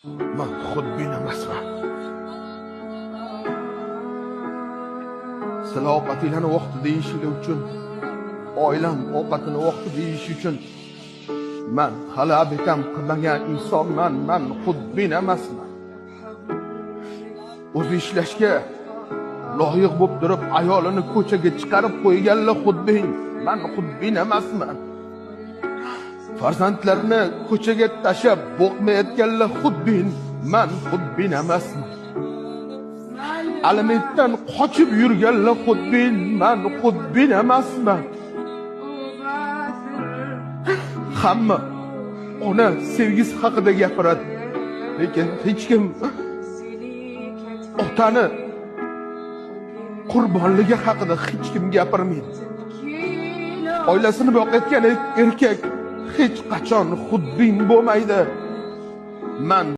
Man xudbin emasman. Sizlar ovqatinglarni vaqtida yeyishinglar uchun, oilam ovqatini vaqtida yeyish uchun man hali obetam qilmagan insonman, man xudbin emasman. O'zi ishlashga loyiq bo'lib turib, ayolini ko'chaga chiqarib qo'yganlar xudbin, man xudbin emasman. Farzandlarni ko'chaga tashlab boqmayotganlar xudbin, man xudbin emasman. Alimentdan qochib yurganlar xudbin, man xudbin emasman. Hamma ona sevgisi haqida gapiradi, lekin hech kim otani qurbonligi haqida hech kim gapirmaydi. Oilasini boqayotgan erkak hech qachon xudbin bo'lmaydi. Man